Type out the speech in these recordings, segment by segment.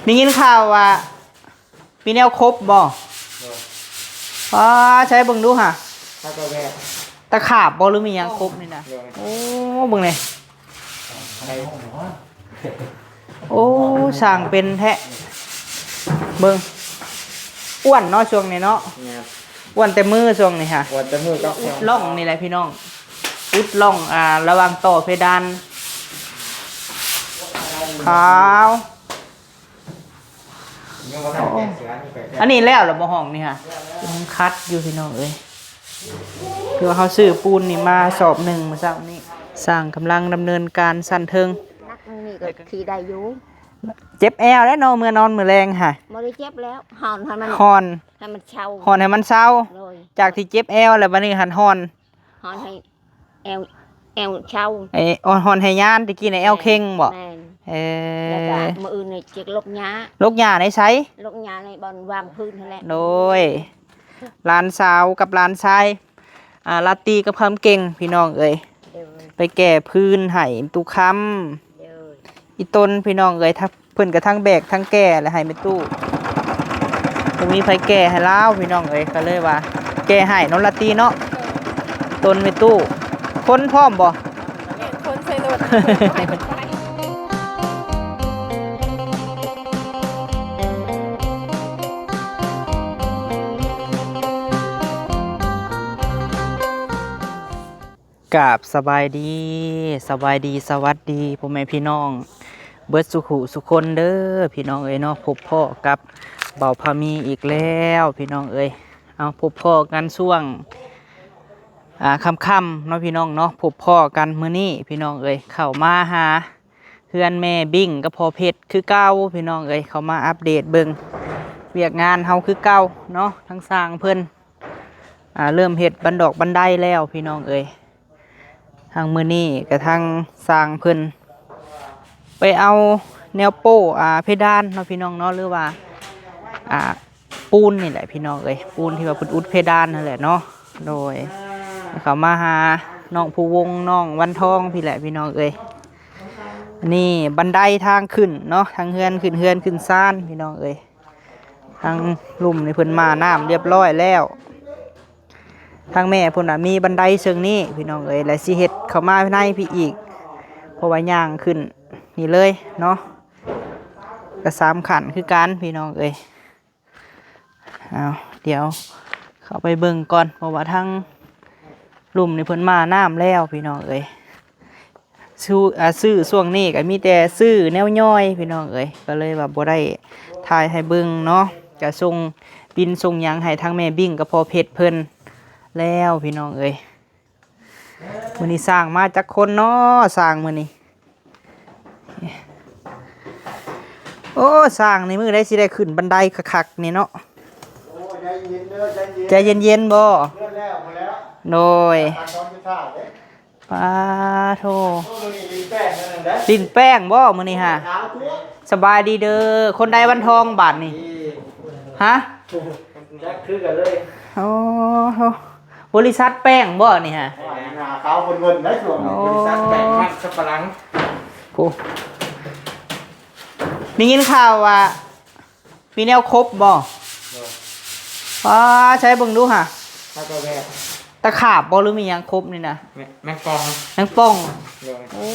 ໄດ້ຍິນຂ່າວວ່າມີແນວຄົບບໍ່? ໂດຍ. ປ້າ ໃຊ້ເບິ່ງດູຫາ. ເຂົາກໍແບບ ຕະຂາບບໍ່ ຫຼືມີຫຍັງຄົບນີ້ນະ? ໂດຍ. ໂອ້ ເບິ່ງນີ້. ໄດ້. ໂອ້ ຊ່າງເປັນແທ້. ເບິ່ງ ອ້ວນເນາະຊ່ວງນີ້ເນາະ. ແມ່ນ. ອ້ວນແຕ່ມືຊ່ວງນີ້ຫາ. ອ້ວນແຕ່ມືກັບແຂ້ງ. ຮ່ອງນີ້ແຫຼະພີ່ນ້ອງ. ອຸດຮ່ອງ ອ່າ ລະຫວ່າງຕໍ່ເພດານ. ຂາວ. ຍັງບໍ່ທັນແກະເສືອນີ້ໄປແກະ. ອັນນີ້ແລ້ວລະບໍ່ ຫ້ອງນີ້ຫາ? ຍັງຂັດຢູ່ພີ່ນ້ອງເອີຍ. ຄືວ່າເຮົາຊື້ປູນນີ້ມາສອບໜຶ່ງມື້ເຊົ້ານີ້. ຊ່າງກຳລັງດຳເນີນການຊັ້ນເທິງ. ໜັກນີ້ກໍຂີ່ໄດ້ຢູ່. ເຈັບແອວແລ້ວເນາະ ເມື່ອນອນມື້ແລງຫາ. ບໍ່ໄດ້ເຈັບແລ້ວ ຮ້ອນໃຫ້ມັນ ຮ້ອນ ໃຫ້ມັນເຊົາ ຮ້ອນໃຫ້ມັນເຊົາ. ໂດຍ. ຈາກທີ່ເຈັບແອວແລ້ວ ບັດນີ້ຫັ້ນຮ້ອນ ຮ້ອນໃຫ້ ແອວ ແອວເຊົາ. ເອີ ຮ້ອນໃຫ້ຍານ ແຕ່ກີ້ນະແອວເຄັ່ງບໍ? ແມ່ນ. ເອີ ແລ້ວກະມື້ອື່ນນີ້ຊິລົກຫຍ້າ. ລົກຫຍ້າໃນໃສ? ລົກຫຍ້າໃນບ່ອນວາງພື້ນຫັ້ນແຫຼະ. ໂດຍ. ຫຼານສາວກັບຫຼານຊາຍ ອ່າ ລາຕີກັບຄຳເກັ່ງ ພີ່ນ້ອງເອີຍ. ໂດຍ. ໄປແກ່ພື້ນໃຫ້ຕູ້ຄຳ. ໂດຍ. ອີ່ຕົນ ພີ່ນ້ອງເອີຍ ທັງ ເພິ່ນກໍທັງແບກທັງແກ່ແຫຼະໃຫ້ແມ່ຕູ້. ບໍ່ມີໃຜແກ່ໃຫ້ລາວ ພີ່ນ້ອງເອີຍ ກໍເລີຍວ່າແກ່ໃຫ້ເນາະ ລາຕີເນາະ. ໂດຍ. ຕົນແມ່ຕູ້ ຄົນພ້ອມບໍ່? ແມ່ນ ຄົນໃສ່ລົດ ໃຫ້ເພິ່ນໄປ. ກາບສະບາຍດີ ສະບາຍດີ ສະຫວັດດີ ພໍ່ແມ່ພີ່ນ້ອງເບິດສູ່ຜູ້ສູ່ຄົນເດີ ພີ່ນ້ອງເອີຍເນາະ. ພົບພໍ້ກັບເບົາພາມີອີກແລ້ວ ພີ່ນ້ອງເອີຍ. ເອົາ ພົບພໍ້ກັນຊ່ວງ ອ່າ ຄ່ຳໆເນາະ ພີ່ນ້ອງເນາະ. ພົບພໍ້ກັນມື້ນີ້ ພີ່ນ້ອງເອີຍ ເຂົ້າມາຫາ ເຮືອນແມ່ບິ້ງກັບພໍ່ເພັດຄືເກົ່າ ພີ່ນ້ອງເອີຍ. ເຂົ້າມາອັບເດດເບິ່ງວຽກງານເຮົາຄືເກົ່າເນາະ. ທາງຊ່າງເພິ່ນ ອ່າ ເລີ່ມເຮັດບັນດອກບັນໄດແລ້ວ ພີ່ນ້ອງເອີຍ. ທາງມື້ນີ້ກະທາງຊ່າງເພິ່ນໄປເອົາແນວໂປ້ ອ່າ ເພດານເນາະ ພີ່ນ້ອງເນາະ ຫຼືວ່າ ອ່າ ປູນນີ້ແຫຼະ ພີ່ນ້ອງເອີຍ. ປູນທີ່ວ່າເພິ່ນອຸດເພດານຫັ້ນແຫຼະເນາະ. ໂດຍ. ເຂົ້າມາຫານ້ອງພູວົງ ນ້ອງວັນທອງພີ້ແຫຼະ ພີ່ນ້ອງເອີຍ. ນີ້ບັນໄດທາງຂຶ້ນເນາະ ທາງເຮືອນ ຂຶ້ນເຮືອນຂຶ້ນຊານ ພີ່ນ້ອງເອີຍ. ທາງລຸ່ມນີ້ເພິ່ນມານ້ຳຮຽບຮ້ອຍແລ້ວ. ທາງແມ່ເພິ່ນວ່າມີບັນໄດເຊິ່ງນີ້ ພີ່ນ້ອງເອີຍ ແລະຊິເຮັດເຂົ້າມາໃນພີ້ອີກ ເພາະວ່າຍ່າງຂຶ້ນນີ້ເລີຍເນາະ ກະສາມຂັ້ນຄືກັນ ພີ່ນ້ອງເອີຍ. ເອົາ ດຽວເຂົ້າໄປເບິ່ງກ່ອນ ເພາະວ່າທາງລຸ່ມນີ້ເພິ່ນມານ້ຳແລ້ວ ພີ່ນ້ອງເອີຍ. ຊື້ ອ່າ ຊື້ຊ່ວງນີ້ກໍມີແຕ່ຊື້ແນວຍ່ອຍ ພີ່ນ້ອງເອີຍ ກໍເລີຍວ່າບໍ່ໄດ້ຖ່າຍໃຫ້ເບິ່ງເນາະ. ກະສົ່ງປິ່ນສົ່ງຫຍັງໃຫ້ທາງແມ່ບິ້ງກັບພໍ່ເພັດເພິ່ນແລ້ວ ພີ່ນ້ອງເອີຍ. ມື້ນີ້ຊ່າງມາຈັກຄົນເນາະ ຊ່າງມື້ນີ້? ໂອ້ ຊ່າງນີ້ມື້ໃດຊິໄດ້ຂຶ້ນບັນໄດຄັກໆນີ້ເນາະ. ໂອ້ ໃຈເຢັນເດີ ໃຈເຢັນໆບໍ? ໂດຍ. ປາໂທ ຫຼິ້ນແປ້ງບໍ່ມື້ນີ້ຫາ? ສະບາຍດີເດີ ຄົນໃດວັນທອງບາດນີ້ ຮະ? ຈັກຄືກັນເລີຍ. ໂອ້ໂຫ ບໍລິສັດແປ້ງບໍ່ນີ້ຫາ? ໜ້າຂາວເວີນໆໄດ໋ຊ່ວງນີ້. ໂອ້ ບໍລິສັດແປ້ງມັນສຳປະຫຼັງ. ໂອ້ ໄດ້ຍິນຂ່າວວ່າ ມີແນວຄົບບໍ່? ໂດຍ. ປ້າ ໃຊ້ເບິ່ງດູຫາ. ຕະຂາບບໍ່ ຫຼືມີຫຍັງຄົບນີ້ນະ? ແມງ ແມງປ່ອງ. ແມງປ່ອງ. ໂດຍ. ໂອ້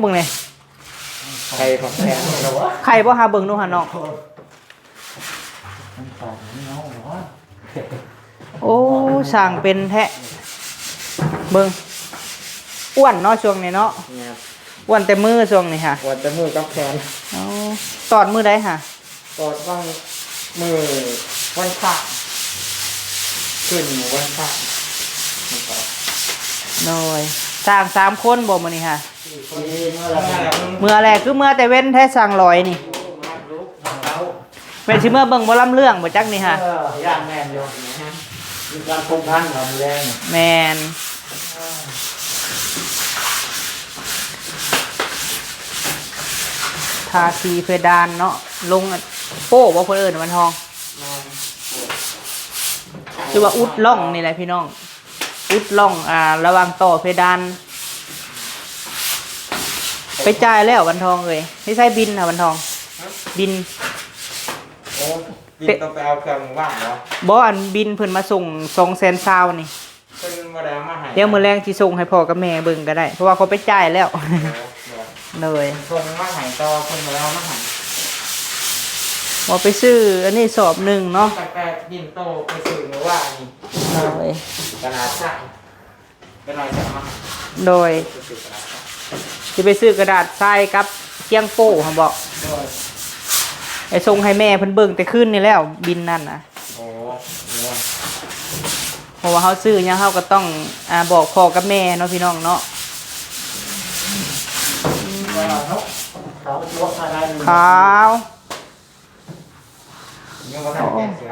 ເບິ່ງແດ່. ໄຂ່ບໍ່? ໄຂ່ບໍ່ຫາເບິ່ງດູຫານ້ອງ. ໂອ້ ຊ່າງເປັນແທ້. ເບິ່ງ ອ້ວນເນາະຊ່ວງນີ້ເນາະ. ແມ່ນ. ອ້ວນແຕ່ມືຊ່ວງນີ້ຫາ. ອ້ວນແຕ່ມືກັບແຂນ. ອໍ ຕອດມື້ໃດຫາ? ຕອດວັນ ມື້ວັນພະ ຄືນວັນພະ. ໂດຍ. ຊ່າງສາມຄົນບໍ່ມື້ນີ້ຫາ? ເມື່ອແຫຼະ ຄືເມື່ອແຕ່ເວັນແທ້ ຊ່າງຫຼອຍນີ້ ແມ່ນຊິເມືອເບິ່ງໝໍລຳເລື່ອງບໍ່ຈັກນີ້ຫາ? ເອີ ຢ້ານແມ່ນຢູ່ ມີການພົບພັນລຳແລງ. ແມ່ນ. ທາສີເພດານເນາະ ລົງໂປ້ບໍ່ ເພິ່ນເອີ້ນວ່າທອງ? ແມ່ນ. ຫຼືວ່າອຸດຮ່ອງນີ້ແຫຼະພີ່ນ້ອງ ອຸດຮ່ອງ ອ່າ ລະຫວ່າງຕໍ່ເພດານ. ໄປຈ່າຍແລ້ວວັນທອງເອີຍ. ໃສບິນຫາວັນທອງ? ບິນ. ບິນຕ້ອງໄປເອົາເຄື່ອງຫວານເນາະ. ບໍ່ ອັນບິນເພິ່ນມາສົ່ງສອງແສນຊາວນີ້ ເພິ່ນບໍ່ໄດ້ເອົາມາໃຫ້. ດຽວມື້ແລງຊິສົ່ງໃຫ້ພໍ່ກັບແມ່ເບິ່ງກໍໄດ້ ເພາະວ່າຂ້ອຍໄປຈ່າຍແລ້ວ. ໂອ້ ໂດຍ ເພິ່ນສົ່ງມາໃຫ້ ແຕ່ວ່າເພິ່ນບໍ່ໄດ້ເອົາມາໃຫ້. ບໍ່ ໄປຊື້ອັນນີ້ສອບໜຶ່ງເນາະ ຕັ້ງແຕ່ບິນໂຕໄປຊື້ມື້ວານນີ້. ໂດຍ ກະດາດຊາຍ ເປັນໜ້ອຍຈະມາ. ໂດຍ ຊິໄປຊື້ກະດາດຊາຍກັບຄຽງໂປ້ຫັ້ນບໍ? ໂດຍ ໄປສົ່ງໃຫ້ແມ່ເພິ່ນເບິ່ງແຕ່ຄືນນີ້ແລ້ວ ບິນນັ້ນນະ. ໂອ້ ໂດຍ ເພາະວ່າເຮົາຊື້ຫຍັງເຮົາກໍຕ້ອງ ອ່າ ບອກພໍ່ກັບແມ່ເນາະ ພີ່ນ້ອງເນາະ. ຂາວ ຍັງບໍ່ທັນແກະເສືອ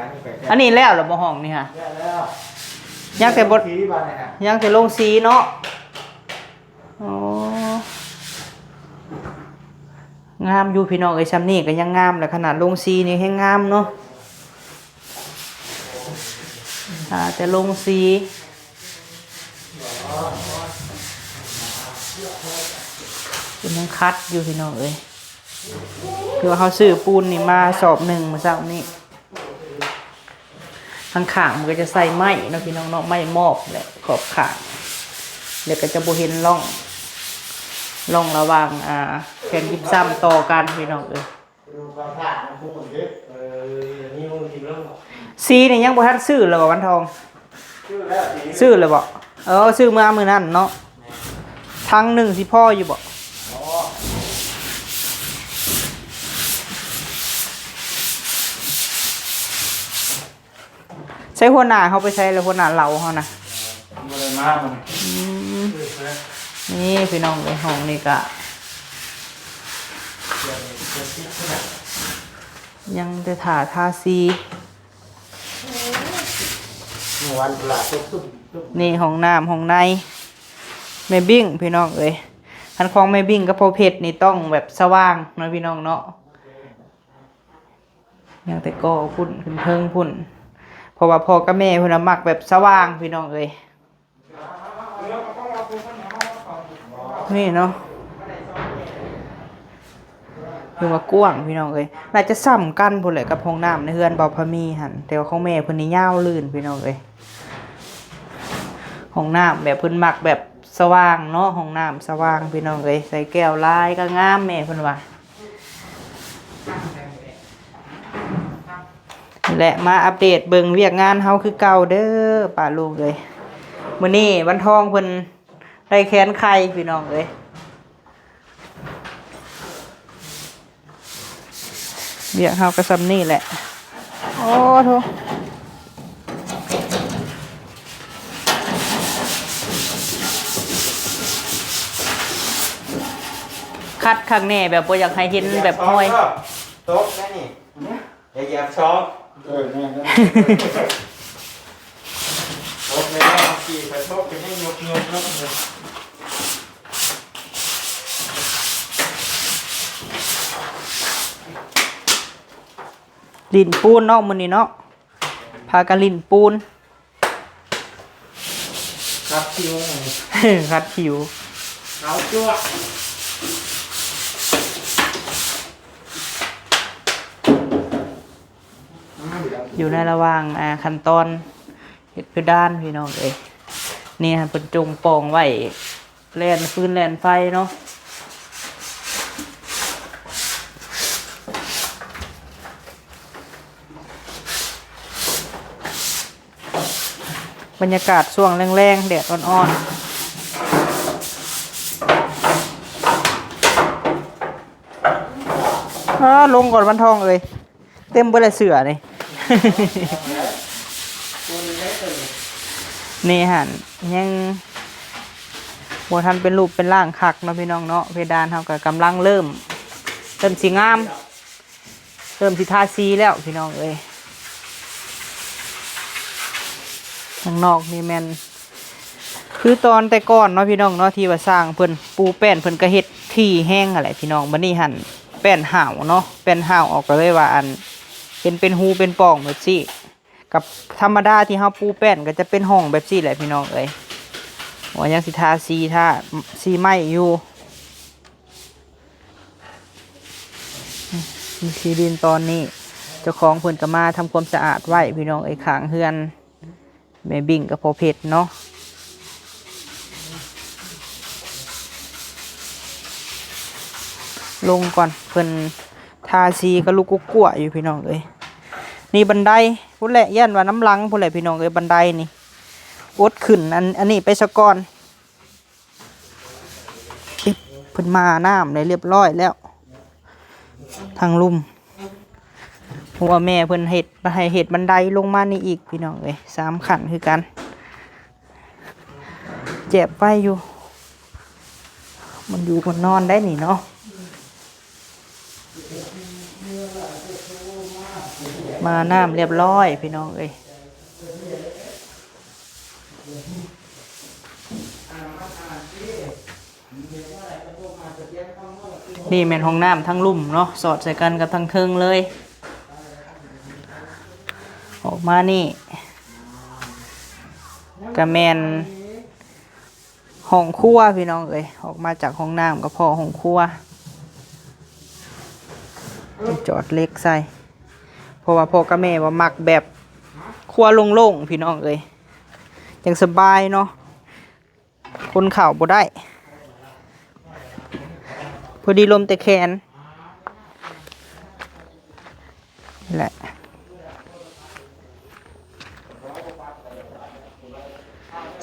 ອັນນີ້ແລ້ວລະບໍ່ ຫ້ອງນີ້ຫະ? ແລ້ວ ຍັງແຕ່ບໍ່ ຍັງແຕ່ລົງສີເນາະ. ອໍ ງາມຢູ່ພີ່ນ້ອງເອີຍ ຊ່ຳນີ້ກໍຍັງງາມແຫຼະ ຂະໜາດລົງສີນີ້ແຮງງາມເນາະ. ຖ້າແຕ່ລົງສີ ເພິ່ນຍັງຂັດຢູ່ພີ່ນ້ອງເອີຍ. ຄືວ່າເຮົາຊື້ປູນນີ້ມາສອບໜຶ່ງມື້ເຊົ້ານີ້. ທາງຂ້າງມັນກໍຈະໃສ່ໄມ້ເນາະ ພີ່ນ້ອງເນາະ ໄມ້ມອບແຫຼະຂອບຂ້າງ ແລ້ວກໍຈະບໍ່ເຫັນຮ່ອງ ຮ່ອງລະຫວ່າງ ອ່າ ແຜ່ນຢິບຊ້ຳຕໍ່ກັນ ພີ່ນ້ອງເອີຍ. ສີນີ້ຍັງບໍ່ທັນຊື້ເລີຍບໍ່ ວັນທອງ? ຊື້ແລ້ວ ຊື້ແລ້ວບໍ່? ເອີ ຊື້ເມື່ອມື້ນັ້ນເນາະ. ຖັງໜຶ່ງຊິພໍຢູ່ບໍ່? ໃສຫົວໜ້າເຮົາໄປໃສລະ ຫົວໜ້າເລົ່າເຮົານະ? ບໍ່ໄດ້ມາມື້ນີ້. ອືມ ນີ້ພີ່ນ້ອງເອີຍ ຫ້ອງນີ້ກະຍັງແຕ່ຖ້າທາສີ. ນີ້ຫ້ອງນ້ຳຫ້ອງໃນແມ່ບິ້ງພີ່ນ້ອງເອີຍ. ຄັນຂອງແມ່ບິ້ງກັບພໍ່ເພັດນີ້ຕ້ອງແບບສະຫວ່າງເນາະ ພີ່ນ້ອງເນາະ. ຍັງແຕ່ກໍ່ພຸ້ນຂຶ້ນເທິງພຸ້ນ ເພາະວ່າພໍ່ກັບແມ່ເພິ່ນນະມັກແບບສະຫວ່າງພີ່ນ້ອງເອີຍ. ນີ້ເນາະ ຄືວ່າກວ້າງພີ່ນ້ອງເອີຍ ໜ້າຈະສ່ຳກັນພຸ້ນແຫຼະກັບຫ້ອງນ້ຳໃນເຮືອນເບົາພາມີຫັ້ນ ແຕ່ວ່າຂອງແມ່ເພິ່ນນີ້ຍາວລື່ນພີ່ນ້ອງເອີຍ. ຫ້ອງນ້ຳແບບເພິ່ນມັກແບບສະຫວ່າງເນາະ ຫ້ອງນ້ຳສະຫວ່າງພີ່ນ້ອງເອີຍ ໃສ່ແກ້ວຫຼາຍກໍງາມແມ່ເພິ່ນວ່າ. ນີ້ແຫຼະ ມາອັບເດດເບິ່ງວຽກງານເຮົາຄືເກົ່າເດີປ້າລຸງເອີຍ. ມື້ນີ້ວັນທອງເພິ່ນໄດ້ແຂນໄຂ່ພີ່ນ້ອງເອີຍ. ວຽກເຮົາກໍຊ່ຳນີ້ແຫຼະ. ໂອ້ໂທ້ ຄັດຄັກແນ່ ແບບບໍ່ຢາກໃຫ້ເຫັນແບບຮອຍ ຕົກແນ່ນີ້. ຢ່າຢຽບຊອກ. ເອີ ແມ່ນແລ້ວ ຕົກແລ້ວ ຂີ່ໄປຕົກໄປຍັງຍົກໆໆ. ຫຼິ້ນປູນເນາະ ມື້ນີ້ເນາະ ພາກັນຫຼິ້ນປູນ. ຂັດຜິວ ຂັດຜິວ ຂາວຈັ້ວະ. ຢູ່ໃນລະຫວ່າງ ອ່າ ຂັ້ນຕອນເຮັດເພດານພີ່ນ້ອງເອີຍ. ນີ້ຫັ້ນເພິ່ນຈົ່ງປ່ອງໄວ້ ແລ່ນຟືນແລ່ນໄຟເນາະ. ບັນຍາກາດຊ່ວງແລງໆ ແດດອ່ອນໆ. ເອີ ລົງກ່ອນວັນທອງເອີຍ. ເຕັມເບິດແລ້ວເສື້ອນີ້. ນີ້ຫັ້ນຍັງບໍ່ທັນເປັນຮູບເປັນຮ່າງຄັກເນາະ ພີ່ນ້ອງເນາະ. ເພດານເຮົາກໍກຳລັງເລີ່ມ ເລີ່ມຊິງາມ ເລີ່ມຊິທາສີແລ້ວ ພີ່ນ້ອງເອີຍ. ທາງນອກນີ້ແມ່ນ ຄືຕອນແຕ່ກ່ອນເນາະ ພີ່ນ້ອງເນາະ ທີ່ວ່າຊ່າງເພິ່ນປູແປ້ນ ເພິ່ນກໍເຮັດຖີ່ແຮງຫັ້ນແຫຼະ ພີ່ນ້ອງ. ບັດນີ້ຫັ້ນແປ້ນຫາວເນາະ ແປ້ນຫາວອອກ ກໍເລີຍວ່າ ອັນ ເຫັນເປັນຮູເປັນປ່ອງແບບຊີ້. ກັບທຳມະດາທີ່ເຮົາປູແປ້ນກໍຈະເປັນຫ້ອງແບບຊີ້ແຫຼະ ພີ່ນ້ອງເອີຍ. ວ່າຍັງຊິທາສີ ທາສີໄມ້ຢູ່. ນີ້ ທີ່ດິນຕອນນີ້ ເຈົ້າຂອງເພິ່ນກໍມາທຳຄວາມສະອາດໄວ້ພີ່ນ້ອງເອີຍ ຂ້າງເຮືອນແມ່ບິ້ງກັບພໍ່ເພັດເນາະ. ລົງກ່ອນ ເພິ່ນທາສີກະລຸກກຸກກົວຢູ່ພີ່ນ້ອງເອີຍ. ນີ້ບັນໄດພຸ້ນແຫຼະ ຢ້ານວ່ານຳຫຼັງພຸ້ນແຫຼະພີ່ນ້ອງເອີຍ ບັນໄດນີ້. ອົດຂຶ້ນອັນ ອັນນີ້ໄປສາກ່ອນ. ເກັບ ເພິ່ນມານ້ຳໄດ້ລຽບຮ້ອຍແລ້ວ ທາງລຸ່ມ ເພາະວ່າແມ່ເພິ່ນເຮັດ ໃຫ້ເຮັດບັນໄດລົງມານີ້ອີກພີ່ນ້ອງເອີຍ ສາມຂັ້ນຄືກັນ. ແຈບໄວ້ຢູ່ ມັນຢູ່ມັນນອນໄດ້ນີ້ເນາະ. ມານ້ຳລຽບຮ້ອຍພີ່ນ້ອງເອີຍ. ນີ້ແມ່ນຫ້ອງນ້ຳທາງລຸ່ມເນາະ ສອດໃສ່ກັນກັບທາງເທິງເລີຍ. ອອກມານີ້ກະແມ່ນຫ້ອງຄົວພີ່ນ້ອງເອີຍ. ອອກມາຈາກຫ້ອງນ້ຳກະພໍ້ຫ້ອງຄົວ ຈອດເຫຼັກໃສ່ ເພາະວ່າພໍ່ກັບແມ່ວ່າມັກແບບຄົວໂລ່ງໆ ພີ່ນ້ອງເອີຍ ຈັ່ງສະບາຍເນາະ. ຄົນເຂົ້າບໍ່ໄດ້ ພໍດີລົມແຕ່ແຂນແຫຼະ.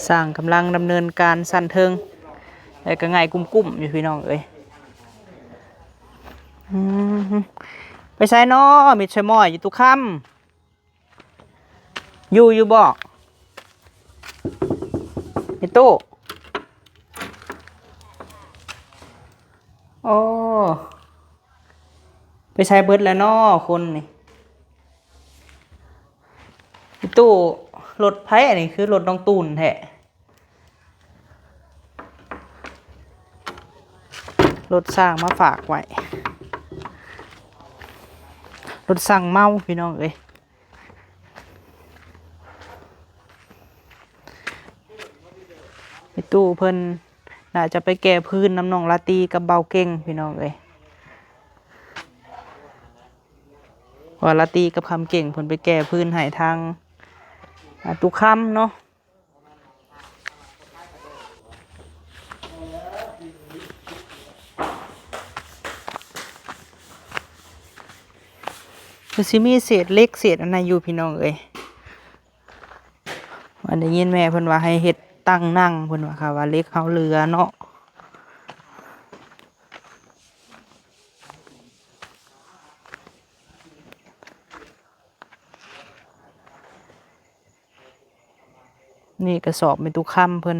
ຊ່າງກຳລັງດຳເນີນການຊັ້ນເທິງ ແລ້ວກໍງ່າຍກຸ້ມໆຢູ່ພີ່ນ້ອງເອີຍ. ອືມ ໄປໃສນໍ ມິດຊະມ້ອຍ ຢູ່ຕຸຄຳ? ຢູ່ ຢູ່ບໍ່ ມີຕູ້? ໂອ້ ໄປໃສເບິດແລ້ວນໍຄົນນີ້? ມີຕູ້ ລົດໃຜອັນນີ້ ຄືລົດນ້ອງຕູນແທ້? ລົດຊ່າງມາຝາກໄວ້ ລົດຊ່າງເມົາພີ່ນ້ອງເອີຍ. ມີຕູ້ເພິ່ນໜ້າຈະໄປແກ່ພື້ນນຳນ້ອງລາຕີກັບບ່າວເກັ່ງພີ່ນ້ອງເອີຍ ເພາະວ່າລາຕີກັບຄຳເກັ່ງເພິ່ນໄປແກ່ພື້ນໃຫ້ທາງ ອາ ຕຸຄຳເນາະ. ຄືຊິມີເສດເຫຼັກເສດອັນນັ້ນຢູ່ພີ່ນ້ອງເອີຍ. ວ່າໄດ້ຍິນແມ່ເພິ່ນວ່າໃຫ້ເຮັດຕັ່ງນັ່ງ ເພິ່ນວ່າ ເຂົາວ່າເຫຼັກເຮົາເຫຼືອເນາະ. ນີ້ກະສອບແມ່ຕູ້ຄຳເພິ່ນ.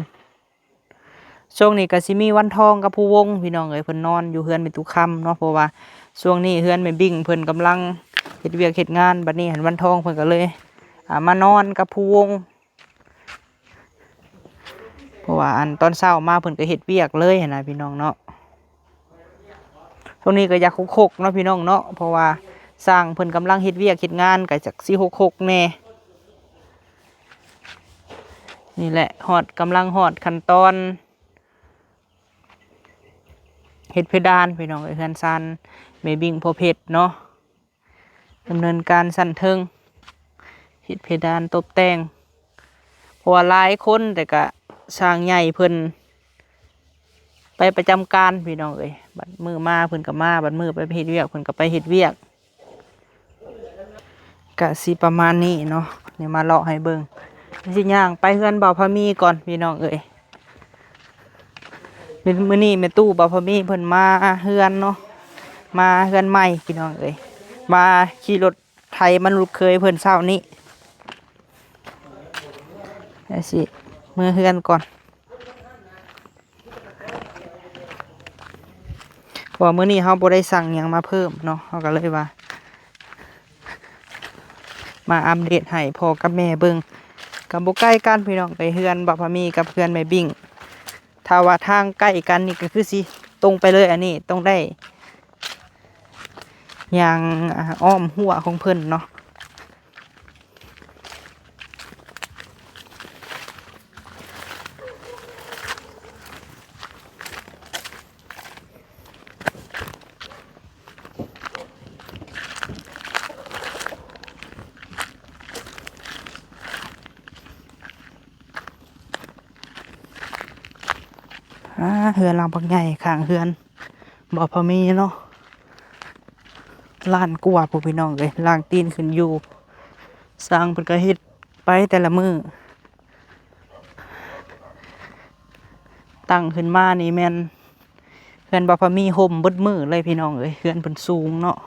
ຊ່ວງນີ້ກະຊິມີວັນທອງກັບພູວົງພີ່ນ້ອງເອີຍ ເພິ່ນນອນຢູ່ເຮືອນແມ່ຕູ້ຄຳເນາະ ເພາະວ່າຊ່ວງນີ້ເຮືອນແມ່ບິ້ງເພິ່ນກຳລັງເຮັດວຽກເຮັດງານ ບັດນີ້ຫັ້ນວັນທອງເພິ່ນກະເລີຍ ອາ ມານອນກັບພູວົງ ເພາະວ່າອັນຕອນເຊົ້າມາເພິ່ນກະເຮັດວຽກເລີຍຫັ້ນນະພີ່ນ້ອງເນາະ. ຊ່ວງນີ້ກະຢາກຮົກໆເນາະພີ່ນ້ອງເນາະ ເພາະວ່າຊ່າງເພິ່ນກຳລັງເຮັດວຽກເຮັດງານ ກະຈັກຊິຮົກໆແດ່. ນີ້ແຫຼະ ຮອດ ກຳລັງຮອດຂັ້ນຕອນເຮັດເພດານພີ່ນ້ອງເອີຍ ເຮືອນຊານແມ່ບິ້ງພໍ່ເພັດເນາະ. ດຳເນີນການຊັ້ນເທິງ ເຮັດເພດານຕົບແຕ່ງ ເພາະວ່າຫຼາຍຄົນ ແຕ່ກະຊ່າງໃຫຍ່ເພິ່ນໄປປະຈຳການພີ່ນ້ອງເອີຍ ບັດມື້ມາເພິ່ນກະມາ ບັດມື້ໄປເຮັດວຽກເພິ່ນກະໄປເຮັດວຽກ. ກະຊິປະມານນີ້ເນາະ ນີ້ມາເລາະໃຫ້ເບິ່ງ ຊິຍ່າງໄປເຮືອນບ່າວພາມີກ່ອນພີ່ນ້ອງເອີຍ. ມື້ ມື້ນີ້ແມ່ຕູ້ບ່າວພາມີເພິ່ນມາເຮືອນເນາະ ມາເຮືອນໃໝ່ພີ່ນ້ອງເອີຍ ມາຂີ່ລົດໄຖມາລຸກເຄີຍເພິ່ນເຊົ້ານີ້ ແລ້ວຊິເມືອເຮືອນກ່ອນ ເພາະວ່າມື້ນີ້ເຮົາບໍ່ໄດ້ສັ່ງຫຍັງມາເພີ່ມເນາະ ເຮົາກະເລີຍວ່າ ມາອັບເດດໃຫ້ພໍ່ກັບແມ່ເບິ່ງ ກະບໍ່ໄກກັນພີ່ນ້ອງເອີຍ ເຮືອນບ່າວພາມີກັບເຮືອນແມ່ບິ້ງ ຖ້າວ່າທາງໃກ້ກັນນີ້ກະຄືຊິຕົງໄປເລີຍ ອັນນີ້ຕ້ອງໄດ້ຍ່າງ ອາ ອ້ອມຮົ້ວຂອງເພິ່ນເນາະ. ເ ອ່າ ເຮືອນຫຼັງບັກໃຫຍ່ຂ້າງເຮືອນບໍ່ພໍມີເນາະ ລ້ານກວ່າພຸ້ນພີ່ນ້ອງເອີຍ ລ້າງຕີນຂຶ້ນຢູ່. ຊ່າງເພິ່ນກໍເຮັດໄປແຕ່ລະມື້ ຕັ້ງຂຶ້ນມານີ້ແມ່ນເຮືອນບໍ່ພໍມີ ຮົ່ມເບິດມື້ເລີຍພີ່ນ້ອງເອີຍ ເຮືອນເພິ່ນສູງເນາະ.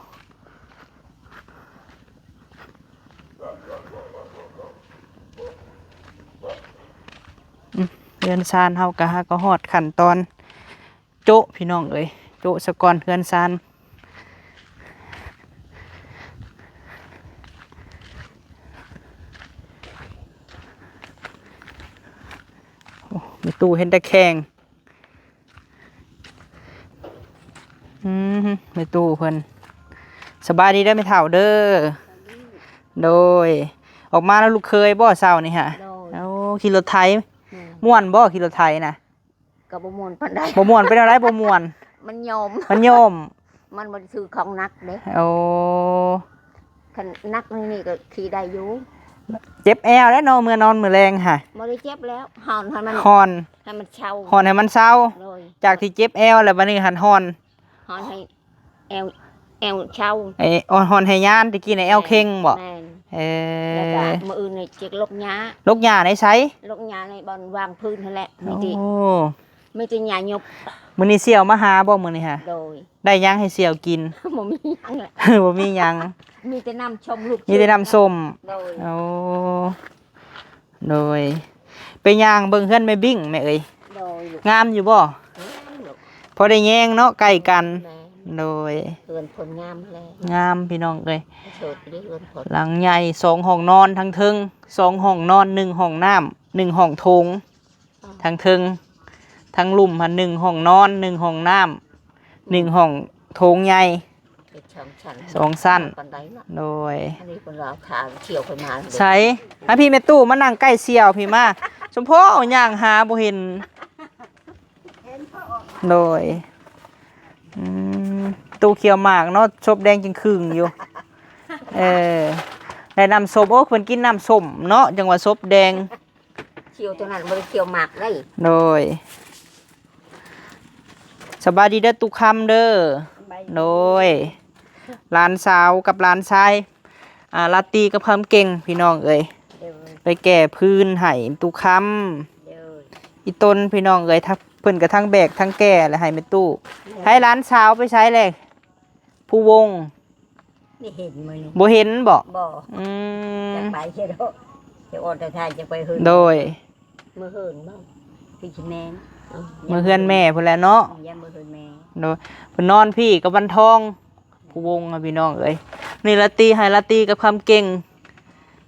ອືມ ເຮືອນຊານເຮົາກະຫາກໍຮອດຂັ້ນຕອນໂຈະພີ່ນ້ອງເອີຍ ໂຈະສະກ່ອນເຮືອນຊານ. ໂອ້ ແມ່ຕູ້ເຫັນແຕ່ແຂ້ງ. ອືມ ແມ່ຕູ້ເພິ່ນ ສະບາຍດີເດີແມ່ເຖົ້າເດີ. ໂດຍ ອອກມານຳລູກເຂີຍບໍ່ເຊົ້ານີ້ຫະ? ໂດຍ ໂອ້ ຂີ່ລົດໄຖ. ແມ່ນ ມ່ວນບໍ່ຂີ່ລົດໄຖນະ? ກໍບໍ່ມ່ວນປານໃດ. ບໍ່ມ່ວນ ເປັນແນວໃດບໍ່ມ່ວນ? ມັນໂຍມ ມັນໂຍມ ມັນບໍ່ໄດ້ຖືຂອງໜັກເດ້. ໂອ້ ຄັນໜັກນີ້ກໍຂີ່ໄດ້ຢູ່. ເຈັບແອວແລ້ວເນາະ ເມື່ອນອນມື້ແລງຫະ. ບໍ່ໄດ້ເຈັບແລ້ວ ຮ້ອນໃຫ້ມັນ ຮ້ອນໃຫ້ມັນເຊົາ ຮ້ອນໃຫ້ມັນເຊົາ. ໂດຍ ຈາກທີ່ເຈັບແອວແລ້ວ ບັດນີ້ຫັ້ນຮ້ອນ ຮ້ອນໃຫ້ແອວ ແອວເຊົາ. ເອີ ຮ້ອນໃຫ້ຍານ ຕະກີ້ນະແອວເຄັ່ງບໍ່? ແມ່ນ ເອີ ແລ້ວກະມື້ອື່ນນີ້ຊິລົກຫຍ້າ. ລົກຫຍ້າໃນໃສ? ລົກຫຍ້າໃນບ່ອນວາງພື້ນຫັ້ນແຫຼະ. ມີແຕ່ ໂອ້ ມີແຕ່ຫຍ້າຍົບ. ມື້ນີ້ສ່ຽວມາຫາບໍ່ມື້ນີ້ຫະ? ໂດຍ ໄດ້ຫຍັງໃຫ້ສ່ຽວກິນ? ບໍ່ມີຫຍັງແຫຼະ ບໍ່ມີຫຍັງ ມີແຕ່ນ້ຳສົ້ມລູກ ມີແຕ່ນ້ຳສົ້ມ. ໂດຍ ໂອ້ ໂດຍ ໄປຍ່າງເບິ່ງເຮືອນແມ່ບິ້ງແມ່ເອີຍ. ໂດຍ ງາມຢູ່ບໍ່? ງາມລູກ ພໍໄດ້ແຍງເນາະ ໃກ້ກັນ. ແມ່ນ ໂດຍ ເຮືອນເພິ່ນງາມແລ້ວ ງາມພີ່ນ້ອງເອີຍ ເສີດເດ້ເຮືອນເພິ່ນ. ຫຼັງໃຫຍ່ ສອງຫ້ອງນອນທາງເທິງ ສອງຫ້ອງນອນ ໜຶ່ງຫ້ອງນ້ຳ ໜຶ່ງຫ້ອງໂຖງ. ທາງເທິງ ທາງລຸ່ມຫັ້ນ ໜຶ່ງຫ້ອງນອນ ໜຶ່ງຫ້ອງນ້ຳ ໜຶ່ງຫ້ອງໂຖງໃຫຍ່ ເຮັດສອງຊັ້ນ ສອງຊັ້ນ ປານໃດເນາະ. ໂດຍ ອັນນີ້ເພິ່ນວ່າຂາຂຽວຂຶ້ນມາ. ໃສ? ມາພີ່ແມ່ຕູ້ ມານັ່ງໃກ້ສ່ຽວພີ່ມາ ສົມພໍຍ່າງຫາບໍ່ເຫັນ. ໂດຍ ອືມ ຕູ້ຂຽວໝາກເນາະ ສົບແດງຈຶ່ງຄຶ່ງຢູ່. ເອີ ໄດ້ນ້ຳສົ້ມ ໂອ້ ເພິ່ນກິນນ້ຳສົ້ມເນາະ ຈັ່ງວ່າສົບແດງ. ຂຽວຕົວນັ້ນບໍ່ໄດ້ຂຽວໝາກໄດ໋. ໂດຍ ສະບາຍດີເດີຕຸຄຳເດີ. ສະບາຍດີ. ໂດຍ ຫຼານສາວກັບຫຼານຊາຍ ອ່າ ລາຕີກັບຄຳເກັ່ງ ພີ່ນ້ອງເອີຍ. ໂດຍ ໄປແກ້ພື້ນໃຫ້ຕຸຄຳ. ໂດຍ ອີ່ຕົນ ພີ່ນ້ອງເອີຍ ທັງ ເພິ່ນກະທັງແບກທັງແກ້ແລ້ວໃຫ້ແມ່ຕູ້. ໂດຍ ໃຫ້ຫຼານສາວໄປໃສແລ້ວ? ພູວົງ ໄດ້ເຫັນມື້ນີ້ ບໍ່ເຫັນບໍ? ບໍ່ ອືມ ຈະໄປເສຍດອກ ຈະອອກແຕ່ທ່າຈະໄປເຮືອນ. ໂດຍ ມື້ເຮືອນບໍ? ຄືຊິແມ່ນ ມື້ເຮືອນແມ່ພຸ້ນແຫຼະເນາະ. ຢ້ານມື້ເຮືອນແມ່. ໂດຍ ເພິ່ນນອນພີ້ກັບວັນທອງ ພູວົງ ພີ່ນ້ອງເອີຍ. ນີ້ລາຕີ ໃຫ້ລາຕີກັບຄຳເກັ່ງ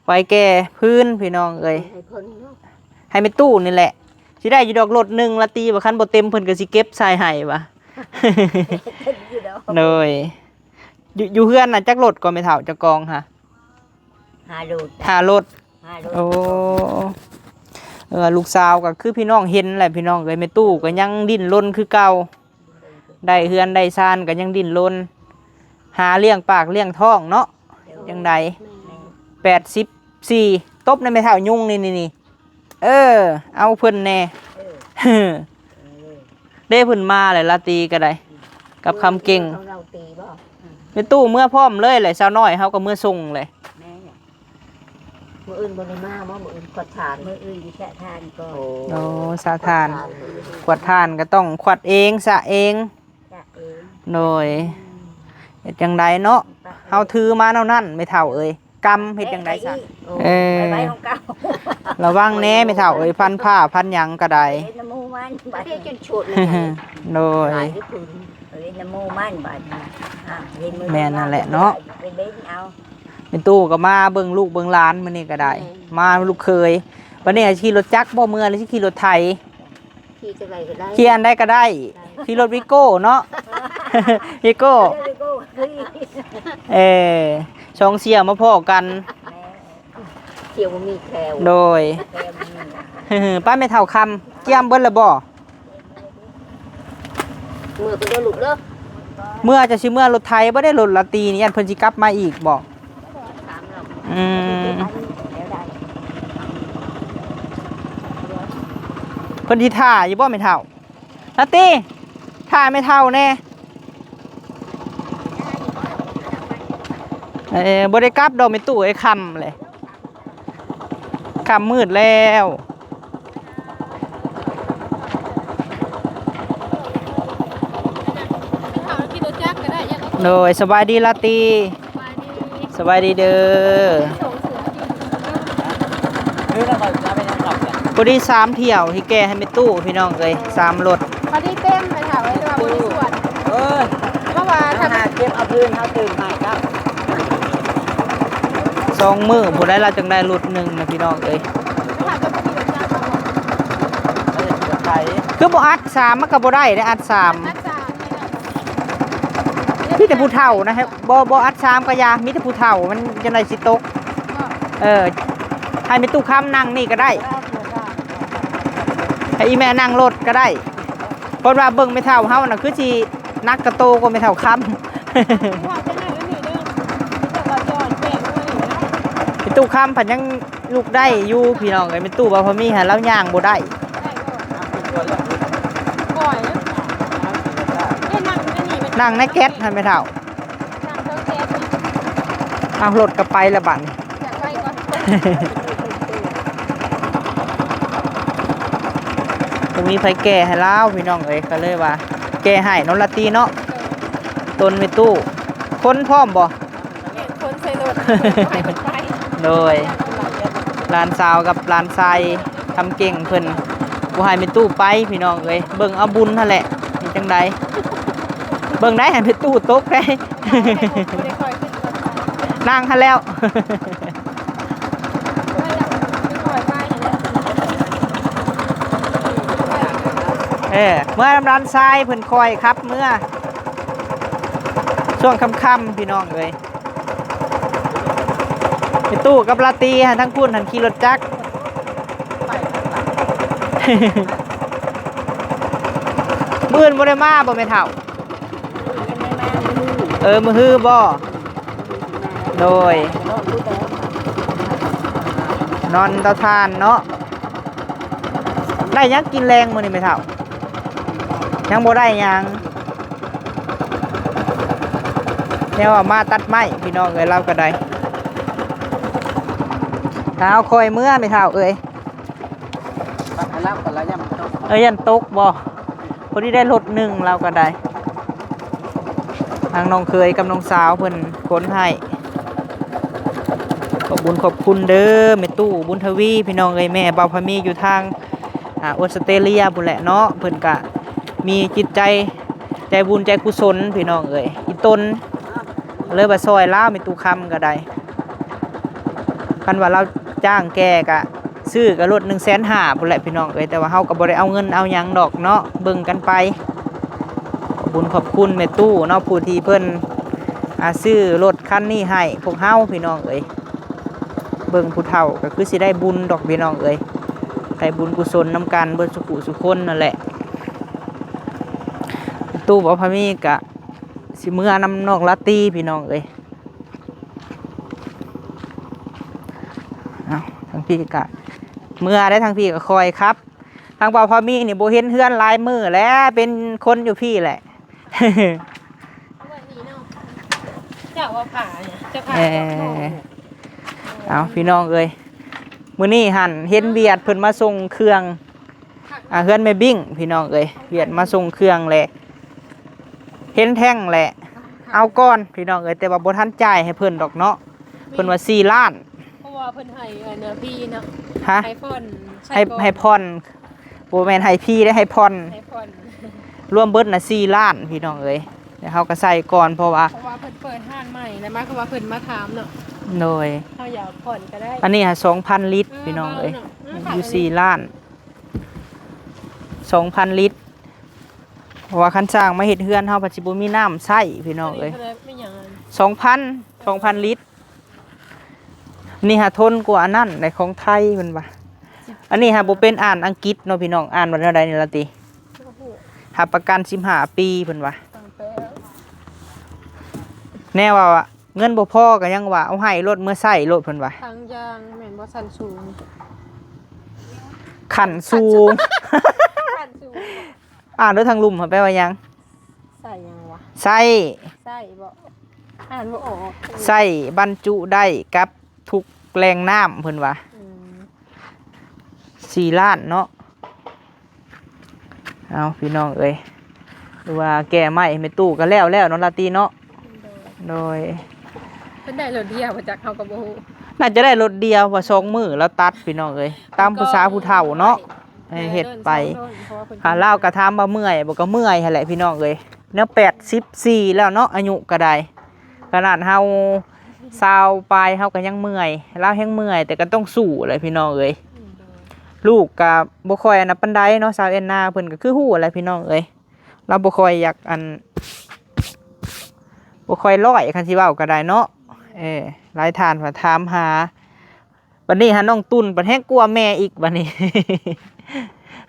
ໄປແກ່ພື້ນ ພີ່ນ້ອງເອີຍ ໃຫ້ເພິ່ນເນາະ ໃຫ້ແມ່ຕູ້ນີ້ແຫຼະ. ຊິໄດ້ຢູ່ດອກລົດໜຶ່ງລາຕີວ່າ ຄັນບໍ່ເຕັມເພິ່ນກໍຊິເກັບໃສ່ໃຫ້ວ່າ. ເຕັມຢູ່ດອກ. ໂດຍ ຢູ່ ຢູ່ເຮືອນນະຈັກລົດກໍແມ່ເຖົ້າ ເຈົ້າກອງຫະ? ຫ້າລົດ ຫ້າລົດ. ໂອ້ ເອີ ລູກສາວກໍຄືພີ່ນ້ອງເຫັນແຫຼະ ພີ່ນ້ອງເອີຍ ແມ່ຕູ້ກໍຍັງດີ້ນລົນຄືເກົ່າ. ໄດ້ເຮືອນໄດ້ຊານກໍຍັງດີ້ນລົນ ຫາລ້ຽງປາກລ້ຽງທ້ອງເນາະ. ໂດຍ ຈັ່ງໃດ ແມ່ນ ແປດສິບສີ່ ຕົບໃນແມ່ເຖົ້າຍຸງນີ້ ນີ້ ນີ້ ເອີ ເອົາເພິ່ນແດ່. ເອີ ເດ້ ເພິ່ນມາແລ້ວ ລາຕີກໍໄດ້ ກັບຄຳເກັ່ງ. ເອົາເຮົາຕີບໍ? ແມ່ຕູ້ເມືອພ້ອມເລີຍແຫຼະ ສາວນ້ອຍເຮົາກໍເມືອສົ່ງແຫຼະ. ແມ່ນ ມື້ອື່ນບໍ່ໄດ້ມາບໍ? ມື້ອື່ນກວດຖານ ມື້ອື່ນຊິສະຖານກ່ອນ. ໂອ້ ສະຖານ ກວດຖານ ກວດຖານກໍຕ້ອງກວດເອງ ສະເອງ. ສະເອງ. ໂດຍ ເຮັດຈັ່ງໃດເນາະ ເຮົາຖືມາແນວນັ້ນ ແມ່ເຖົ້າເອີຍ ກຳເຮັດຈັ່ງໃດຊະ? ໂອ້ ເອີ ໄປໄປຂອງເກົ່າ. ລະວັງແດ່ແມ່ເຖົ້າເອີຍ ພັນຜ້າພັນຫຍັງກໍໄດ້. ເຮັດນຳໝູ່ມັນ ບາດນີ້ຈົນຊຸດ. ໂດຍ ຫຼາຍຄືຄືນ. ເອີຍ ນຳໝູ່ມັນບາດນີ້. ອ່າ ເຮັດມື້ ແມ່ນນັ້ນແຫຼະເນາະ ເຮັດເບິ່ງເອົາ. ແມ່ຕູ້ກໍມາເບິ່ງລູກເບິ່ງຫຼານມື້ນີ້ກໍໄດ້. ແມ່ນ ມາລູກເຂີຍ. ບັດນີ້ຊິຂີ່ລົດຈັກບໍ່ເມືອ ຫຼືຊິຂີ່ລົດໄຖ? ຂີ່ຈັ່ງໃດກໍໄດ້ ຂີ່ອັນໃດກໍໄດ້. ໄດ້ ຂີ່ລົດວີໂກ້ເນາະ ວີໂກ້. ເອີ ສອງສ່ຽວມາພໍ້ກັນ. ແມ່ ສ່ຽວບໍ່ມີແຂ້ວ. ໂດຍ ແຂ້ວບໍ່ມີ. ປ້າແມ່ເຖົ້າຄຳ ກຽມເບິດແລ້ວບໍ່? ເມືອກໍເດີລູກເດີ. ເມືອ ຈະຊິເມືອລົດໄຖບໍ່ໄດ້ ລົດລາຕີນີ້ ຢ້ານເພິ່ນຊິກັບມາອີກບໍ່? ອືມ ເພິ່ນຊິຖ້າຢູ່ບໍ່ແມ່ເຖົ້າ? ລາຕີ ຖ້າແມ່ເຖົ້າແດ່. ເອີ ບໍ່ໄດ້ກັບດອກແມ່ຕູ້ເອີຍ ຄ່ຳເລີຍ. ຄ່ຳມືດແລ້ວ. ໂດຍ ສະບາຍດີລາຕີ. ສະບາຍດີເດີ. ພໍດີສາມຖ້ຽວທີ່ແກ່ໃຫ້ແມ່ຕູ້ ພີ່ນ້ອງເອີຍ ສາມລົດ. ພໍດີເຕັມແມ່ເຖົ້າເອີຍ ແຕ່ວ່າບໍ່ໄດ້ສວນ. ເອີ ເພາະວ່າຖ້າຫາເກັບເອົາພື້ນເຮົາຕື່ມໃຫ້ກັບ ສອງມື້ພຸ້ນໃດ ລາວຈັ່ງໄດ້ລົດໜຶ່ງນະ ພີ່ນ້ອງເອີຍ. ຄືບໍ່ອັດສາມ ມັນກໍບໍ່ໄດ້ເດ້ ອັດສາມ ອັດສາມ ມີແຕ່ຜູ້ເຖົ້ານະ ບໍ່ ບໍ່ອັດສາມກໍຢ່າ ມີແຕ່ຜູ້ເຖົ້າ ມັນຈັ່ງໃດຊິຕົກ. ເອີ ໃຫ້ແມ່ຕູ້ຄຳນັ່ງນີ້ກໍໄດ້ ໃຫ້ອີ່ແມ່ນັ່ງລົດກໍໄດ້. ເພິ່ນວ່າເບິ່ງແມ່ເຖົ້າເຮົານະ ຄືຊິໜັກກະໂຕກວ່າແມ່ເຖົ້າຄຳ. ແມ່ຕູ້ຄຳພັດຍັງລຸກໄດ້ຢູ່ ພີ່ນ້ອງເອີຍ. ແມ່ຕູ້ວ່າພໍມີຫັ້ນລາວຍ່າງບໍ່ໄດ້. ນັ່ງໃນແກັດຫັ້ນແມ່ເຖົ້າ. ເອົາ ລົດກໍໄປແລ້ວບັດນີ້. ບໍ່ມີໃຜແກ່ໃຫ້ລາວ ພີ່ນ້ອງເອີຍ ກໍເລີຍວ່າແກ່ໃຫ້ເນາະ ລາຕີເນາະ. ໂດຍ ຕົນແມ່ຕູ້ ຄົນພ້ອມບໍ່? ແມ່ນ ຄົນໃສ່ລົດ ໃຫ້ເພິ່ນໄປ. ໂດຍ ຫຼານສາວກັບຫຼານຊາຍຄຳເກັ່ງເພິ່ນບໍ່ໃຫ້ແມ່ຕູ້ໄປ ພີ່ນ້ອງເອີຍ. ເບິ່ງເອົາບຸນຫັ້ນແຫຼະ ເຮັດຈັ່ງໃດ. ເບິ່ງໄດ້ຫັ້ນ ແມ່ຕູ້ຕົກໄດ. ນັ່ງຫັ້ນແລ້ວ. ເອີ ເມືອນຳຫຼານຊາຍເພິ່ນຄ່ອຍຂັບເມືອ ຊ່ວງຄ່ຳໆ ພີ່ນ້ອງເອີຍ. ໄປຕູ້ກັບລາຕີຫັ້ນ ທາງພຸ້ນຫັ້ນຂີ່ລົດຈັກ. ມື້ອື່ນບໍ່ໄດ້ມາບໍ່ແມ່ເຖົ້າ? ເອີ ມື້ຮືບໍ່? ໂດຍ ນອນເຕົາຖ່ານເນາະ. ໄດ້ຫຍັງກິນແລງມື້ນີ້ແມ່ເຖົ້າ? ຍັງບໍ່ໄດ້ຫຍັງ. ແນວວ່າມາຕັດໄມ້ ພີ່ນ້ອງເອີຍ ລາວກໍໄດ້. ເອົາ ຄ່ອຍເມືອແມ່ເຖົ້າເອີຍ. ເອີ ຢ້ານຕົກບໍ່? ພໍດີໄດ້ລົດໜຶ່ງ ລາວກໍໄດ້. ທາງນ້ອງເຂີຍກັບນ້ອງສາວເພິ່ນຂົນໃຫ້. ຂອບບຸນຂອບຄຸນເດີ ແມ່ຕູ້ ບຸນທະວີ ພີ່ນ້ອງເອີຍ. ແມ່ບ່າວພາມີຢູ່ທາງ ອາ ອົດສະເຕຣເລຍພຸ້ນແຫຼະເນາະ. ເພິ່ນກະມີຈິດໃຈ ໃຈບຸນໃຈກຸສົນ ພີ່ນ້ອງເອີຍ. ອີ່ຕົນເລີຍວ່າຊ່ອຍລາວ ແມ່ຕູ້ຄຳກໍໄດ້. ຄັນວ່າລາວຈ້າງແກ່ກະຊື້ກະລົດໜຶ່ງແສນຫ້າພຸ້ນແຫຼະ ພີ່ນ້ອງເອີຍ. ແຕ່ວ່າເຮົາກໍບໍ່ໄດ້ເອົາເງິນເອົາຫຍັງດອກເນາະ ເບິ່ງກັນໄປ. ຂອບບຸນຂອບຄຸນແມ່ຕູ້ເນາະ ຜູ້ທີ່ເພິ່ນ ອາ ຊື້ລົດຄັນນີ້ໃຫ້ພວກເຮົາ ພີ່ນ້ອງເອີຍ. ເບິ່ງຜູ້ເຖົ້າກໍຄືຊິໄດ້ບຸນດອກ ພີ່ນ້ອງເອີຍ. ໄດ້ບຸນກຸສົນນຳກັນເບິດສູ່ຜູ້ສູ່ຄົນນັ້ນແຫຼະ. ແມ່ຕູ້ບໍ່ພາມີກະຊິເມືອນຳນ້ອງລາຕີ ພີ່ນ້ອງເອີຍ. ເອົາ ທາງພີ້ກະເມືອໄດ້ ທາງພີ້ກະຄ່ອຍຂັບ. ທາງບ່າວພາມີນີ້ບໍ່ເຫັນເຮືອນຫຼາຍມື້ແລ້ວ ເປັນຄົນຢູ່ພີ້ແຫຼະ. ເຈົ້າວ່າຜ່າ ເຈົ້າຜ່າ ເອີ ເອົາ ພີ່ນ້ອງເອີຍ ມື້ນີ້ຫັ້ນເຫັນວຽດເພິ່ນມາສົ່ງເຄື່ອງ ອ່າ ເຮືອນແມ່ບິ້ງ ພີ່ນ້ອງເອີຍ. ວຽດມາສົ່ງເຄື່ອງແຫຼະ ເຫັນແທ່ງແຫຼະ ເອົາກ່ອນ ພີ່ນ້ອງເອີຍ. ແຕ່ວ່າບໍ່ທັນຈ່າຍໃຫ້ເພິ່ນດອກເນາະ ເພິ່ນວ່າສີ່ລ້ານ. ເພາະວ່າເພິ່ນໃຫ້ອັນນະພີເນາະ ຮະ ໃຫ້ຜ່ອນ ໃຫ້ ໃຫ້ຜ່ອນ ບໍ່ແມ່ນໃຫ້ພີເດ້ ໃຫ້ຜ່ອນ ໃຫ້ຜ່ອນ. ລວມເບິດນະສີ່ລ້ານ ພີ່ນ້ອງເອີຍ. ແລ້ວເຮົາກໍໃສ່ກ່ອນ ເພາະວ່າ ເພາະວ່າເພິ່ນເປີດຮ້ານໃໝ່ ແລ້ວມາຄືວ່າເພິ່ນມາຖາມເນາະ. ໂດຍ ເຮົາຢາກຜ່ອນກໍໄດ້. ອັນນີ້ຫະ ສອງພັນລິດ ເອີ ພີ່ນ້ອງເອີຍ ເບົາເນາະ ຢູ່ສີ່ລ້ານ ສອງພັນລິດ. ເພາະວ່າຄັນສ້າງມາເຮັດເຮືອນເຮົາ ພັດຊິບໍ່ມີນ້ຳໃຊ້ ພີ່ນ້ອງເອີຍ. ສອງພັນ ສອງພັນລິດ. ນີ້ຫາທົນກວ່າອັນນັ້ນໃນຂອງໄທເພິ່ນວ່າ. ອັນນີ້ຫາບໍ່ເປັນອ່ານອັງກິດເນາະ ພີ່ນ້ອງ ອ່ານວ່າແນວໃດນີ້ລະຕິ. ຮັບປະກັນສິບຫ້າປີເພິ່ນວ່າ. ແນວວ່າເງິນບໍ່ພໍກໍຍັງວ່າເອົາໃຫ້ໂລດ ເມືອໃຊ້ໂລດເພິ່ນວ່າ. ທາງຢ່າງແມ່ນບໍ່ ຊັ້ນສູງ ຂັ້ນສູງ ຂັ້ນສູງ. ອ່ານເດີ ທາງລຸ່ມຫັ້ນແປວ່າຫຍັງ? ໄສ້ຫຍັງວະ? ໄສ້ ໄສ້ບໍ່? ອ່ານບໍ່ອອກ. ໄສ້ບັນຈຸໄດ້ກັບທຸກແຫຼ່ງນ້ຳ ເພິ່ນວ່າ. ອືມ ສີ່ລ້ານເນາະ. ເອົາ ພີ່ນ້ອງເອີຍ ຫຼືວ່າແກ່ໄມ້ໃຫ້ແມ່ຕູ້ກໍແລ້ວແລ້ວເນາະ ລາຕີເນາະ. ໂດຍ ໂດຍ ເພິ່ນໄດ້ລົດດຽວບໍ່ຈັກ ເຮົາກໍບໍ່ຮູ້. ໜ້າຈະໄດ້ລົດດຽວ ເພາະສອງມື້ລາວຕັດ ພີ່ນ້ອງເອີຍ ຕາມພາສາຜູ້ເຖົ້າເນາະ. ເອີ ເຮັດໄປ ເພາະວ່າເພິ່ນ ຫາລາວກໍຖາມວ່າເມື່ອຍບໍ່ ກໍເມື່ອຍຫັ້ນແຫຼະ ພີ່ນ້ອງເອີຍ ແນວແປດສິບສີ່ແລ້ວເນາະ ອາຍຸກໍໄດ້. ຂະໜາດເຮົາຊາວປາຍ ເຮົາກໍຍັງເມື່ອຍ ລາວແຮງເມື່ອຍ ແຕ່ກໍຕ້ອງສູ້ແຫຼະ ພີ່ນ້ອງເອີຍ. ອືມ ໂດຍ ລູກກໍບໍ່ຄ່ອຍອັນນັ້ນປານໃດເນາະ ສາວແອນນາເພິ່ນກໍຄືຮູ້ແຫຼະ ພີ່ນ້ອງເອີຍ ລາວບໍ່ຄ່ອຍຢາກອັນ ບໍ່ຄ່ອຍຮ້ອຍ ຄັນຊິເວົ້າກໍໄດ້ເນາະ. ເອີ ຫຼາຍທ່ານກໍຖາມຫາ ບັດນີ້ຫານ້ອງຕຸ່ນບັດແຮງກວ່າແມ່ອີກ ບັດນີ້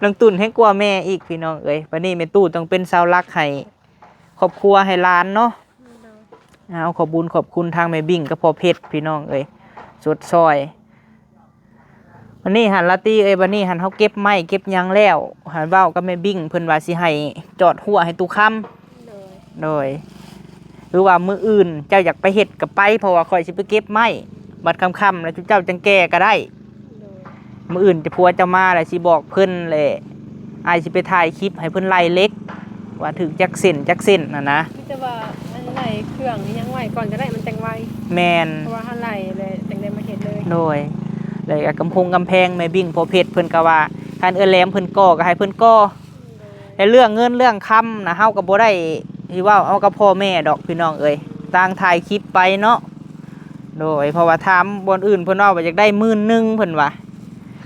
ນ້ອງຕຸ່ນແຮງກວ່າແມ່ອີກ ພີ່ນ້ອງເອີຍ. ບັດນີ້ແມ່ຕູ້ຕ້ອງເປັນເສົາຫຼັກໃຫ້ຄອບຄົວ ໃຫ້ຫຼານເນາະ. ໂດຍ ເອົາ ຂອບບຸນຂອບຄຸນທາງແມ່ບິ້ງກັບພໍ່ເພັດ ພີ່ນ້ອງເອີຍ ຊົດຊ່ອຍ. ບັດນີ້ຫັ້ນ ລາຕີເອີຍ ບັດນີ້ຫັ້ນເຮົາເກັບໄມ້ເກັບຫຍັງແລ້ວ ຫັ້ນເວົ້າກັບແມ່ບິ້ງ ເພິ່ນວ່າຊິໃຫ້ຈອດຮົ້ວໃຫ້ຕູ້ຄຳ. ໂດຍ ໂດຍ ຫຼືວ່າມື້ອື່ນເຈົ້າຢາກໄປເຮັດກໍໄປ ເພາະວ່າຂ້ອຍຊິໄປເກັບໄມ້ ບັດຄ່ຳໆແລ້ວເຈົ້າຈັ່ງແກ່ກໍໄດ້. ໂດຍ ມື້ອື່ນຈະ ຜົວເຈົ້າມາແລ້ວຊິບອກເພິ່ນ ແລະ ອ້າຍຊິໄປຖ່າຍຄລິບໃຫ້ເພິ່ນໄລ່ເຫຼັກ ວ່າຖືກຈັກເສັ້ນຈັກເສັ້ນຫັ້ນນະ. ມີແຕ່ວ່າອັນໄລ່ເຄື່ອງອີ່ຫຍັງໄວ້ກ່ອນກໍໄດ້ ມັນຈັ່ງໄວ. ແມ່ນ ເພາະວ່າເຮົາໄລ່ແລ້ວຈັ່ງໄດ້ມາເຮັດເລີຍ. ໂດຍ ແລ້ວກໍກຳພົງກຳແພງແມ່ບິ້ງພໍ່ເພັດເພິ່ນກໍວ່າ ຄັນເອື້ອຍແຫຼມເພິ່ນກໍ່ກໍໃຫ້ເພິ່ນກໍ່. ແລະເລື່ອງເງິນເລື່ອງຄຳນະ ເຮົາກໍບໍ່ໄດ້ຊິເວົ້າເອົາກັບພໍ່ແມ່ດອກ ພີ່ນ້ອງເອີຍ ຕ່າງຖ່າຍຄລິບໄປເນາະ. ໂດຍ ເພາະວ່າຖາມບ່ອນອື່ນ ເພິ່ນເວົ້າວ່າຢາກໄດ້ໝື່ນໜຶ່ງ ເພິ່ນວ່າ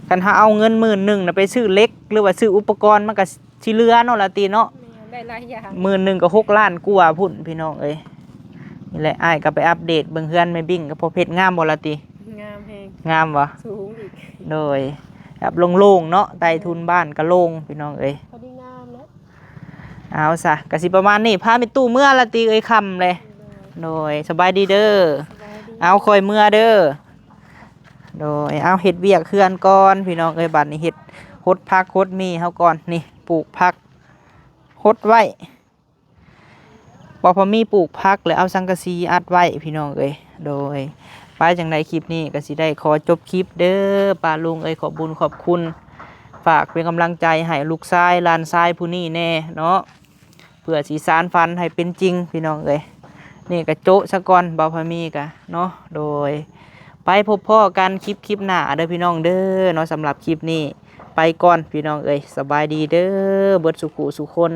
ຄັນເຮົາເອົາເງິນໝື່ນໜຶ່ງນະໄປຊື້ເຫຼັກ ຫຼືວ່າຊື້ອຸປະກອນ ມັນກໍຊິເຫຼືອເນາະ ລາຕີເນາະ. ແມ່ນ ໄດ້ຫຼາຍຢ່າງ ໝື່ນໜຶ່ງກໍຫົກລ້ານກວ່າພຸ້ນ ພີ່ນ້ອງເອີຍ. ນີ້ແຫຼະ ອ້າຍກໍໄປອັບເດດເບິ່ງເຮືອນແມ່ບິ້ງກັບພໍ່ເພັດ ງາມບໍ່ ລາຕີ? ງາມແຮງ. ງາມບໍ່? ສູງອີກ. ໂດຍ ແບບໂລ່ງໆເນາະ ໃຕ້ທຸນບ້ານກໍໂລ່ງ ພີ່ນ້ອງເອີຍ ພໍດີງາມເນາະ. ເອົາຊະ ກໍຊິປະມານນີ້ ພາແມ່ຕູ້ເມືອລະຕິເອີຍ ຄ່ຳເລີຍ. ໂດຍ ສະບາຍດີເດີ. ສະບາຍດີ. ເອົາ ຂ້ອຍເມືອເດີ. ໂດຍ ເອົາ ເຮັດວຽກເຮືອນກ່ອນ ພີ່ນ້ອງເອີຍ. ບັດນີ້ເຮັດ ຫົດຜັກຫົດໝີ່ເຮົາກ່ອນ. ນີ້ ປູກຜັກ ຫົດໄວ້. ບໍ່ພໍມີປູກຜັກ ແລ້ວເອົາສັງກະສີອັດໄວ້ ພີ່ນ້ອງເອີຍ. ໂດຍ ໄປ ຈັ່ງໃດຄລິບນີ້ກໍຊິໄດ້ຂໍຈົບຄລິບເດີ ປ້າລຸງເອີຍ. ຂອບບຸນຂອບຄຸນ ຝາກເປັນກຳລັງໃຈໃຫ້ລູກຊາຍຫຼານຊາຍຜູ້ນີ້ແດ່ເນາະ ເພື່ອຊິສານຝັນໃຫ້ເປັນຈິງ ພີ່ນ້ອງເອີຍ. ນີ້ກໍໂຈະຊະກ່ອນ ບໍ່ພໍມີກະເນາະ. ໂດຍ ໄປພົບພໍ້ກັນຄລິບ ຄລິບໜ້າເດີ ພີ່ນ້ອງເດີເນາະ. ສຳລັບຄລິບນີ້ໄປກ່ອນ ພີ່ນ້ອງເອີຍ. ສະບາຍດີເດີ ເບິດສຸຂູສຸຄົນ.